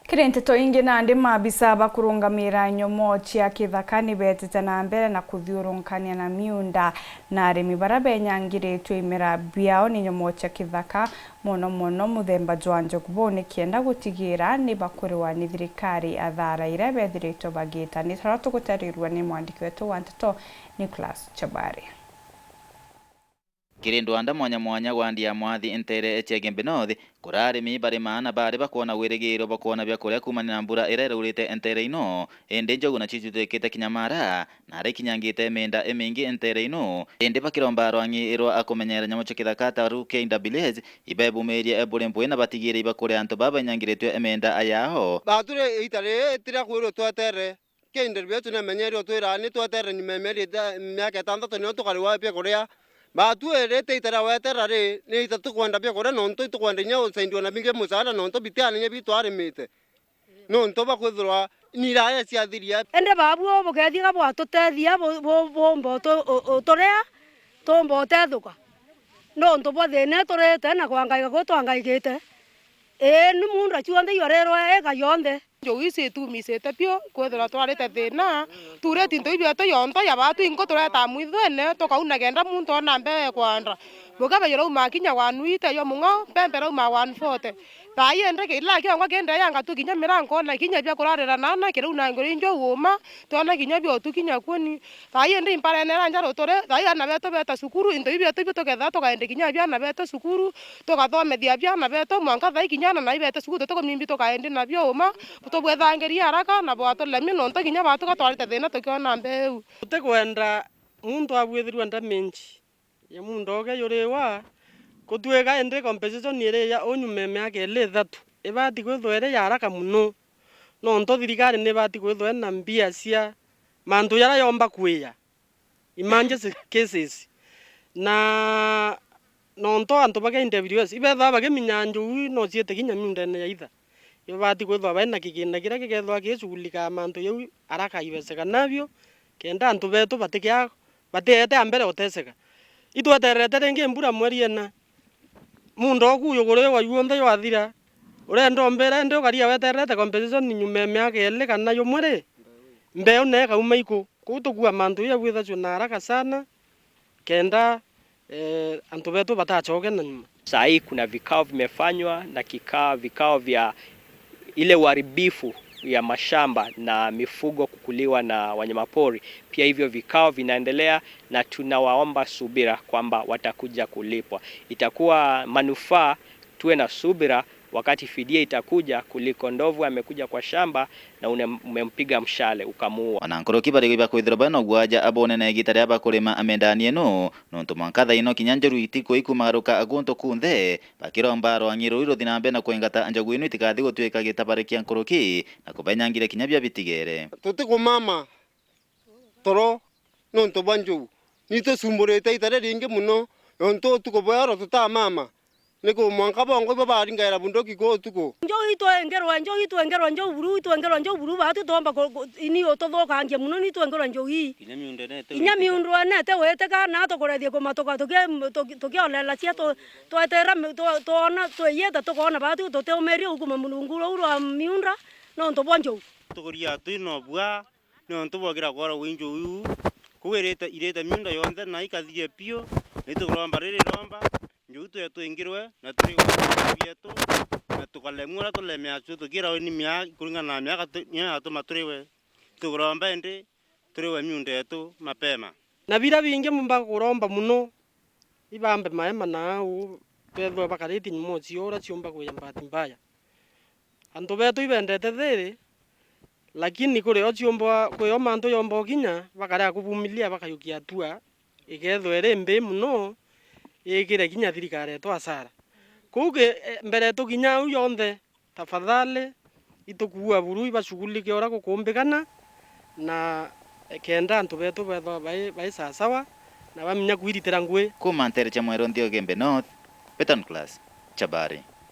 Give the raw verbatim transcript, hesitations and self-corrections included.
Kiri nteto ingi, nandi maabisa ba kurungamira nyomo cia kithaka ni beetite na mbere na kuthiurunkania na miunda na arimi baria benyangiritue imera biao ni nyomo cia kithaka, mono mono muthemba jwa njogu, ni kenda gutigira ni bakuriwa ni thirikari athara iria bethiritwe bagiita. Ni taria tugutarirua ni mwandiki wetu wa nteto, Nicholas Chabari. Kiri ndwanda mwanya mwanya gwa Ndiamwathi nteere cia Igembe North, kuri arimi barimaa na bari bakwona wirigiro bwa kwona biakuria kuumania na mbura iria iraurite nteere ino, indi njogu nacio iciuthikite kinya mara, na aria ikinyangite miunda imingi nteere ino. Indi bakiromba rwang'i rwa akumenyera nyamu cia kithaka ta ru K W S, ibebumirie buri mpwi na batigire ibakuria antu baba inyangiritue miunda yao. Baaturi iita riri tiria kwirwo twetere. Kindi bietu nemenyerie utwira ni twetere nyuma ya mieri ita-, miaka itantatu nio tukariwa biakuria. Baatwirite ita ria weterera ri, ni ita tukwenda biakuria nontu itukwenda inya usaidiwa na bingi musaada nontu bitiana inya bitu arimite. Nontu bwa kwithirwa ni iraya ciathiria. Indi babu bukethia bwatutethia bu-, bu-, bumba utu-, u-, uturia, tumba utethuka. Nontu bwa thina iturite na kwangaika kuu twangaikite. Ii, ni muunda cionthe iorerwe ika yonthe. Njogu ici itumisite biu, kwithirwa twarite thina, tuurite into iu bietu yonthe ya baatu inko turetaa mwithwene, tukauna kenda muntu ona mbee kwanda. Mukebe jurauma kinya one eighty yo mung'ao, mpempe irauma one forty. Thaa ii indi kila kiongwa kindeanga tu kinya mirango na kinya bia kurarira naana kirauna nguri injo uuma, twona kinya biotu kinya kuoni. Thaa ii indi imparene ira njaru turi, thaa ii aana betu beeta cukuru, into iu bietu biu tuketha tukaendi kinya biana betu cukuru, tukathomethia biana betu, mwanka thaa ii kinya aana nai beete cukuru, tutikumimbi tukaendi nabio uuma, tubwethangiria haraka na bwatulemia, nontu kinya baatu gatwarite thina tukiona mbee iu. Tutikwenda muntu abwithirua damage ya muunda uke juriwa, gutwika indi compensation iri ya unyuma ya miaka iri ithatu, ibati kwithirwa iri ya haraka mono, nontu thirikari nibati kwithirwa ina mbia cia mantu jaria yomba kwia, emergency cases. Na nontu antu ba K W S ibethagwa bakiminyaa njogu no ciite kinya miundene ya itha, ibati kwithirwa baina kigina kiria gikethirwa gicugulika mantu jau haraka iwezekana nabio, kenda antu betu batikia-, batiete a mbere uteseka. Itwetererete ringi mbura mweri ina, muunda uku juguriwa juonthe jwathira, urenda umbira indi ukaria wetererete compensation nyuma ya miaka iiri kana jumwe ri, mbeu nayo ikauma iku? Kuu tukua mantu jau ibwithacua na haraka sana, kenda, eh, antu betu batachoke na nyuma. Saa hii kuna vikao vimefanywa na kika-, vikao vya ile uharibifu ya mashamba na mifugo kukuliwa na wanyamapori. Pia hivyo vikao vinaendelea na tunawaomba subira kwamba watakuja kulipwa. Itakuwa manufaa tuwe na subira wakati fidia itakuja kuliko ndovu amekuja kwa shamba na une-, umempiga mshale ukamuua. Ona nkuruki bari bakwithirwa bana ugwaja abone na igita ria bakurima amendani eno, nontu mwanka thaa ino kinya njoru itikwikumaruka guntu kunthe, bakiromba rwang'i ruu ruthi na mbere na kwengata njogu ino itikathi gutwika gitabari kia nkuruki na kubenyangira kinya bia bitigere. Tutikumama toro nontu bwa njogu. Ni tucumburite ita riringi mono, nontu utuku bwa oro tutamama. Ni ku mwanka bongwa ibo baringaira bunduki ku utuku. Njogu itwengerwa, njogu itwengerwa, njogu buru, itwengerwa njogu buru, baatu twomba ku, ku, ini ututhukangia mono, ni twengerwa njogu ii. Kinya miundene ite witika. Kinya miundene ite witika, na tukurethia kumatuka tuki-, tuki-, tukiolela cia tu-, twetera mi-, twa-, twona, twiyite tukoona baatu tutiumiria ukuma murungu ruu rwa miunda, nontu bwa njogu. Tukuria twina ubua, nontu bwokira kwara wi njogu iu, kuu irite, irite miunda yonthe na ikathiria piu, ni tukuromba riri romba, njogu twe twingirwe, na turi bietu, na tukalemua uria tulemea cio, tukirawe ni mia-, kuringana na miaka tu-, niyo yatuma turiwe. Tukuromba indi, turiwe miunda yetu mapema. Na biria bingi mbumba kuromba mono, ibambe maema na au, twethwe bakaritie nyumo cio uria ciumba kuja bahati mbaya. Antu betu ibendete thiri, lakini kuri o ciumba, kwi o mantu yomba ukinya, bakarega kuvumilia, bakayukia hatua, ikethwa iri mbi mono, ikire kinya thirikari yetu hasara. Kuu ki-, e, mbere tukinya au yonthe, tafadhali, itukuua buru, ibashughulike uria gukumbikana, na kenda antu betu bethwa bai, bai sawasawa, na baminya kwiritira ngui. Kuuma nteere cia Mweru nthi Igembe North, Peter Nicholas, Chabari.